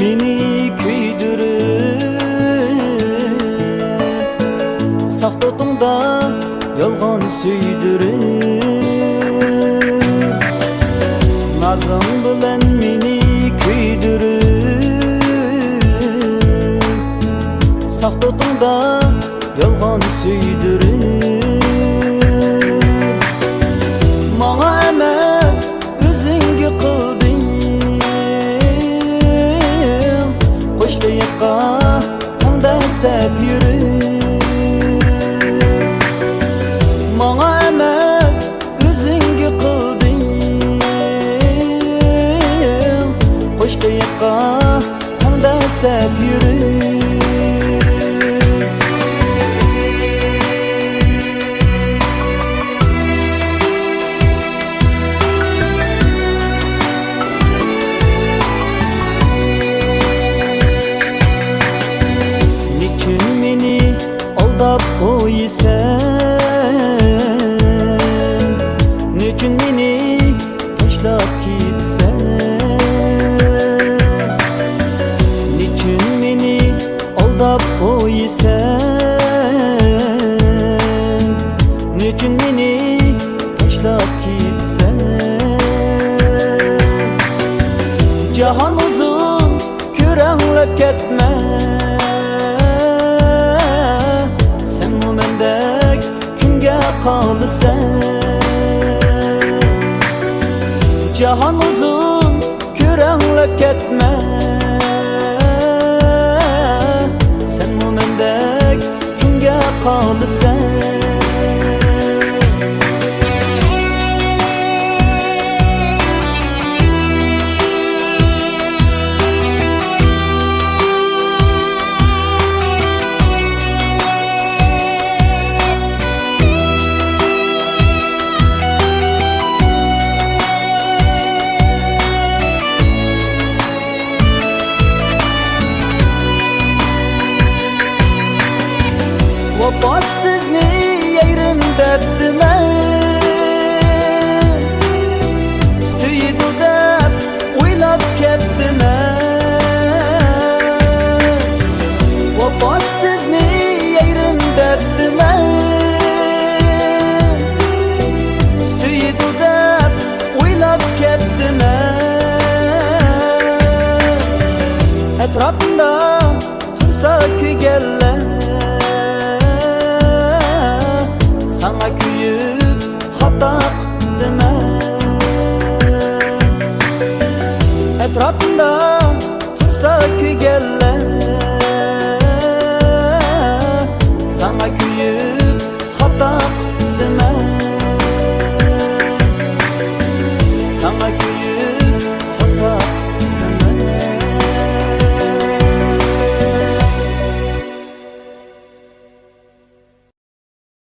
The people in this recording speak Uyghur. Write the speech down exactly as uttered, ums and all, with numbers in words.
مېنى كۆيدۈرۈپ، ساختىتىڭدا يالغان سۆيدۈرۈپ، نازىڭ بىلەن مېنى كۆيدۈرۈپ، ساختىتىڭدا يالغان سۆيدۈرۈپ، ماڭا ئەمەس، ئۆزۈڭگە قىلدىڭ قوش قېيىققا تەڭدەسەپ يۈرۈپ. ماڭا ئەمەس، ئۆزۈڭگە قىلدىڭ قوش قېيىققا تەڭدەسەپ يۈرۈپ. نېچۈن مېنى ئالداپ قويىسەن؟ نېچۈن مېنى تاشلاپ كېتىسەن؟ نېچۈن مېنى ئالداپ قويىسەن؟ نېچۈن مېنى تاشلاپ كېتىسەن؟ جاھان ئۇزۇن، كۆرەڭلەپ كەتمە، سەنمۇ مەندەك كۈنگە قالىسەن. جاھان ئۇزۇن، كۆرەڭلەپ كەتمە، سەنمۇ مەندەك كۈنگە قالىسەن. ۋاپاسىزنى يەيرىم دەپتىمەن، سۆيىدۇ دەپ ئويلاپ كەپتىمەن. ۋاپاسىزنى يەيرىم دەپتىمەن، سۆيىدۇ دەپ ئويلاپ كەپتىمەن. ئەتراپىمدا تۇرسا كۈيگەنلەر، ساڭا كۆيۈپ خاتا قىپتىمەن. ئەتراپىمدا تۇرسا كۈيگەنلەر،